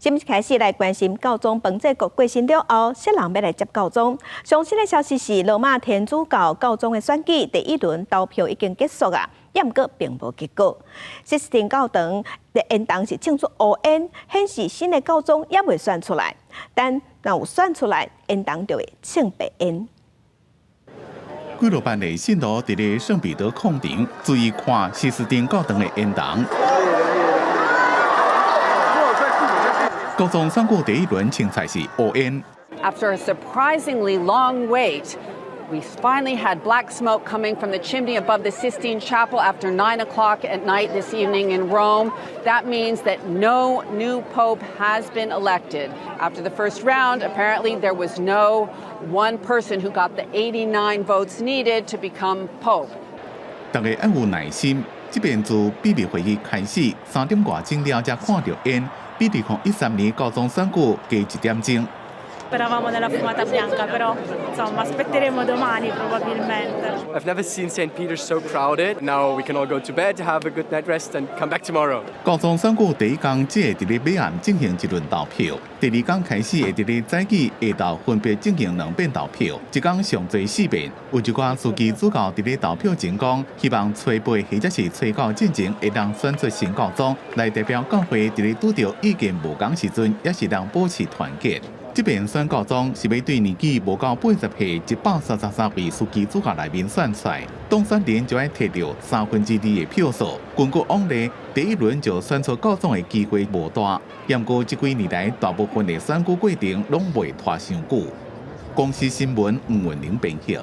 今日開始來關心教宗本濟各過身了後，啥人欲來接教宗？上新的消息是，羅馬天主教教宗的選舉第一輪投票已經結束啊，毋過並無結果。西斯廷教堂的煙囱是衝出烏煙，顯示新的教宗猶未選出來。但若有選出來，煙囱就會衝白煙。幾若萬的信徒佇咧聖彼得廣場注意看西斯廷教堂的煙囱。教宗選舉第一輪清菜是烏煙。 After a surprisingly long wait, we finally had black smoke coming from the chimney above the Sistine Chapel after 9 o'clock at night this evening in Rome. That means that no new pope has been elected. After the first round, apparently there was no one person who got the 89 votes needed to become pope. 大家愛有耐心，這邊自秘密會議開始，3點外鐘了才看著煙，比2013年教宗選舉加一點鐘。 Speravamo nella fumata bianca, però insomma aspetteremo domani probabilmente. I've never seen St. Peter's so crowded. Now we can all go to bed, have a good night rest and come back tomorrow. 教宗選舉第一工只會佇咧尾暗進行一輪投票，第二工開始會佇咧早起、下晝分別進行兩遍投票，一工上濟四遍。有一寡樞機主教佇咧投票前講，希望初八或者是初九進前會當選出新教宗，來代表教會佇咧拄著意見無仝時陣，也是能保持團結。這遍選教宗是欲對年紀無夠80歲133位樞機主教內面選出來，當選人就愛提著2/3的票數。根據往例，第一輪就選出教宗的機會無大。毋過這幾年來，大部分的選舉過程攏袂拖傷久。公視新聞吳文玲編譯。